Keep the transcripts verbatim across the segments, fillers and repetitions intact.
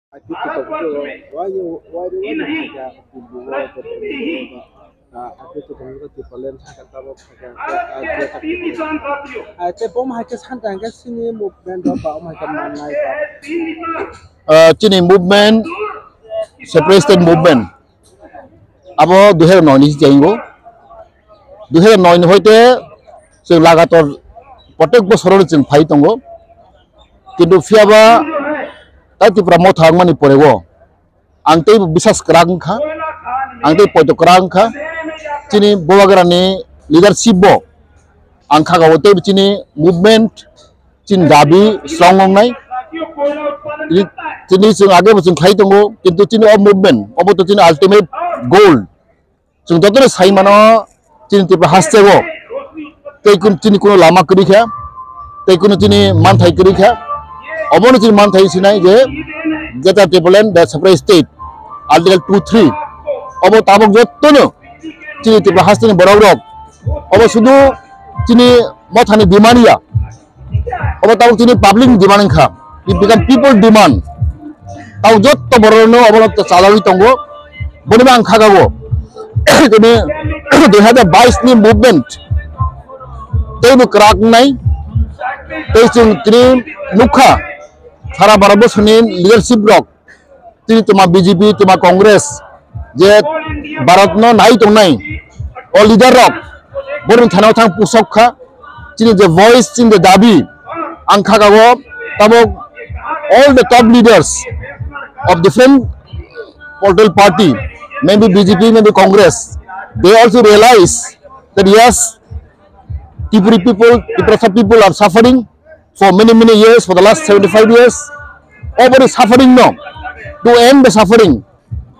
Ah, chini movement, separatist movement, abo dui hajar noi ni chango. Dui hajar noi ni hoite chwng lagator protek bosoro chwng phai tongo. Kintu phiyaba tai Tipra Motha wngmani porego ang tei bisas kwrak wngkha, ang tei poito kwrak wngkha. Chini Bubagrani leadership bo ang kha o tei chini movement, chini dabi strong wngnai. Chini, chini chwng age bo chwng khlai tongo, kintu chini o movement obo to chini ultimate goal. Chwng jotono sai mano, chini Tripura haste o tei kun-, chini kuno lama kwrwi kha, tei kuno chini manthai kwrwi kha. Obono chini manthai sinai je Greater Tipraland, the separate state, Article two three. Obo tabok jotono chini Tripura haste ni borok rok, obo sudu chini Mothani demand ya. Obo tabuk chini public ni demand wngkha. It become people demand. Tabuk jotto borok no obo no chalagwi tongo. Boni bo ang kha o. Tini dui hajar bais ni movement tei bo kwrak wngnai. Tei chwng tini nukha sara Bharat borsoni leadership rok, chini tuma B J P, tuma Congress, je Bharat no nai tongnai, o leader rok, borok thana thang pusok kha, chini je voice, chini je dabi, ang kha o, tabok all the top leaders of different political party, maybe B J P, maybe Congress, they also realize that yes, Tripuri people, Tiprasa people are suffering, for many, many years, for the last seventy-five years, over the suffering, no, to end the suffering,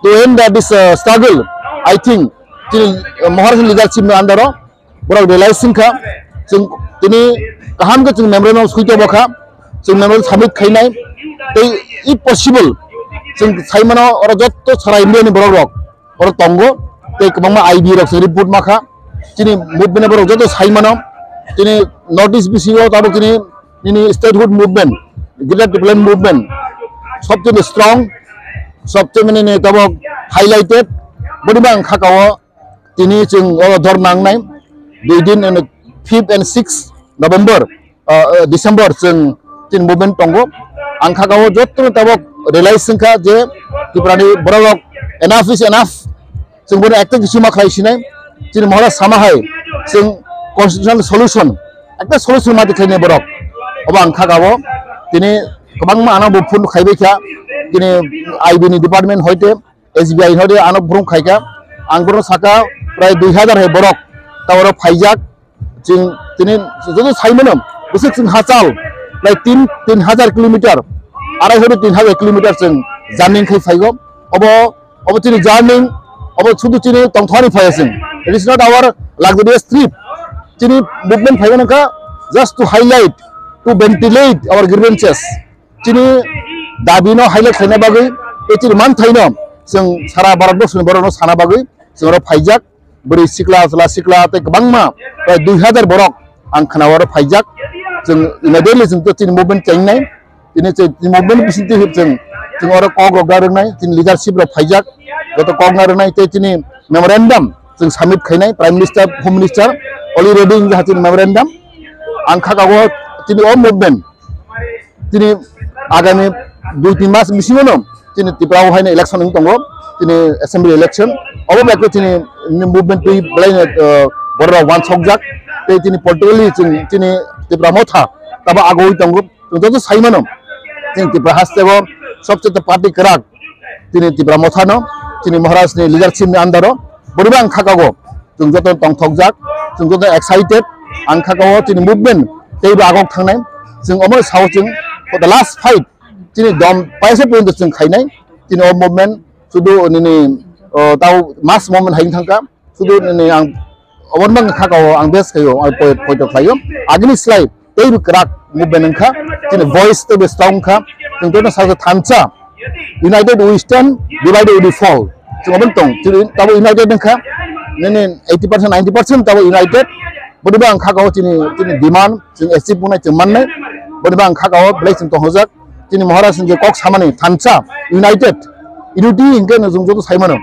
to end the, this uh, struggle, I think, chini uh, Maharaj leadership ni under o, borok realize wngkha, chwng tini kaham khe chwng memorandum sui tongma kha, chwng memorandum submit khainai, tei if possible, chwng sai mano oro jotto sara India ni borok rok, oro tongo, tei kwbangma I B rok se report ma kha, chini movement borok joto sai mano, chini North East bisingo tabuk chini, nini statehood movement, Greater Tipraland movement, sobcheni strong, sobcheni nini tabuk highlighted, boni bang kha o, tini chwng o dor nangnai, dui din, fifth and sixth November, uh, uh, December chwng chini movement tongo. Ang kha o joto tabok realize wngkha je Tripura ni borok rok enough is enough. Chwng bono ekta kisu ma khlai sinai. Chini Maharaj sama hai chwng constitutional solution, ekta solution ma khlai borok. Obo ang kha o tini kwbangma ano bo phone khaibai kha. Tini I B ni department hoite S B I hode ano burung khaika, ang burung saka prai dui hajar hai borok, ta oro phaijak, chwng tini joto sai mano, bwswk chwng hachal, prai tin, tin hajar kilometer, arai hode tin hajar kilometer chwng journey khai phaigo, obo, obo chini journey, obo sudu chini tongthani phaiya chwng, it is not our luxurious trip, chini movement phaigo nangkha just to highlight, to ventilate our grievances. Chini dabi no highlight khlaina bagwi, tei chini manthai no chwng sara Bharat borsoni borok no sana bagwi chwng oro phaijak, bwrwi sikla, chwla sikla tei kwbangma prai dui hajar borok ang khna oro phaijak, chwng immediately chwng to chini movement chengnai, chini chini movement bisingtwi chwng chwng oro kok rok da rwngnai, chini leadership rok phaijak, joto kok na rwngnai tei chini memorandum chwng submit khainai Prime Minister, Home Minister already wngya chini memorandum, ang kha o chini o movement. Tini agami dui tin mas bisingo no tini Tripura o haino election wng tongo, tini assembly election. Obo bai khe tini movement twi belai no, uh, borok rok wansokjak tei tini politically chini, tini Tripura Motha tabo agoi tongo. Chwng joto sai mano, chini Tripura haste o sobchete party kwrak tini Tripura Motha no, chini Maharaj ni leadership ni under o boriba ang kha o. Chwng joto tongthokjak, chwng joto excited, ang kha o chini movement teibo agok thangnai. Chwng omo sao chwng for the last fight chini dom paisa porjonto chwng khainai. Chini o movement sudu nini, o, tao mass movement hai thangkha. Sudu nini ang obon bang kha o, ang bes khaio, ang poi-, poito khlaio. Agini slai teibo kwrak movement wngkha, chini voice teibo strong wngkha. Chwng joto sao thansa, united we stand, divided we fall. Chwng obo tong, chini tabo united wngkha, nini eighty percent, ninety percent tabo united. Boni bo ang kha o chini, chini demand, chini achieve wngnai chwng mannai. Boni bo ang kha o belai chwng tonghojak. Chini Maharaj ni je kok samani thansa, united, unity hinkhe no chwng joto sai mano.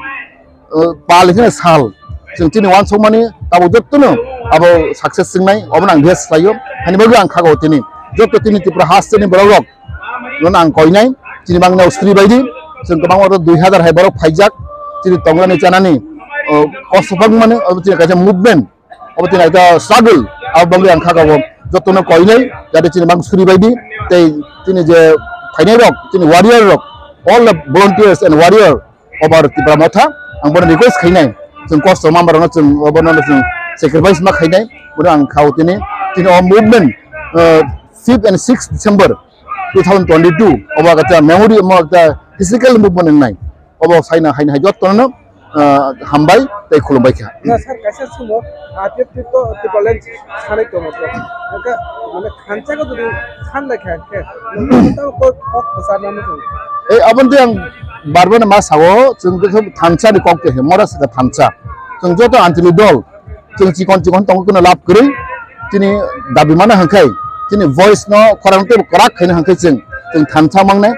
Pal hinkhe sal. Chwng chini uansukmani abo jottono abo success swngnai, obono ang best khlaio. Hani bagwi ang khago tini. Jotto tini Tripura hasteni borok rok nono ang koinai. Chini mangno suri baidi. Chwng kwbangma dui hazar hai borok phaijak. Chini tongnani chanani, o, kosto bangmani, obo chini kaisa movement. Obo tini kaisa struggle. Abo bagwi ang khago jottono koinai. Jate chini mang suri baidi. Tei chini je phainai rok, chini warrior rok, all the volunteers and warrior of our Tipra Motha, ang bono request khainai, chwng kosto ma borokno chwng obono chwng sacrifice ma khainai, bono ang khao tini, tini o movement, uh, fifth and sixth December two thousand twenty-two, obo kaisa memory, obo kaisa historical movement wngnai, obo saina haina hai jottono, uh, hambai tei khulumbai kha. Na sir, kaisa sumo, ah, tip tip to, tip Sanai tongo bro. Hwnkhe, mane, thansa khe jodi san lai kha khe, nokni tamo kok, kok kwcharna muchung. Ei, aboni tei ang barbar ma sao, chwng thansa ni kok khe, mora saka thansa. Chwng joto anchali dol, chwng chikon chikon tongo, kono lab kwrwi, chini dabi mana hwnkhe, chini voice no khorang tei kwrak khaina hwnkhe chwng, chwng thansa mangnai.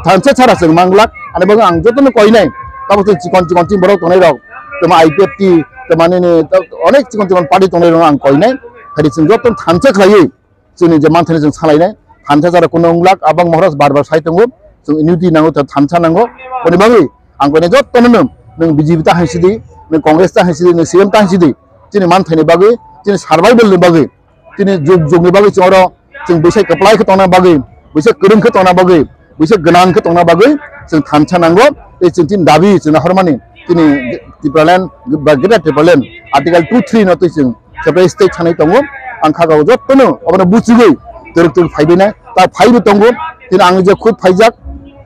Thansa chara chwng manglak, ani bagwi ang jotono koinai, tamo chwng chikon chikon team borok tongnai rok, tamo I P F T, tamo nini, onek chikon chikon party tongnai rok ang koinai, phai chwng jotono thansa khlaiwi, chwngni je manthani chwng salainai, thansa chara kuno wnglak, abang Maharaj bar bar sai tongo, chwng unity nango, thansa nango, boni bagwi ang koinai jotono nwng, nwng B J P ta hai sidi, nwng Congress ta hai sidi, nwng C P M ta hai sidi, chini manthaini bagwi, chini survival ni bagwi, chini jug jug ni bagwi chwng oro chwng buisai kwplai khe tongna bagwi, buisai kwrwng khe tongna bagwi, buisai gwnang khe tongna bagwi chwng thansa nango. Tei chwng chini dabi chwng nahormani chini Tipraland ba Greater Tipraland Article two three no twi chwng separate state sanai tongo. Ang kha jottono obono buchugwi twrwk twrwk phaibaina ta phaibo tongo. Chini ang je khub phaijak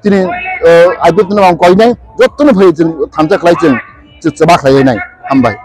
chini, eh, I P F T no ang koinai jottono phai chwng thansa khlai chwng chwng chwba khlai nai. Hambai.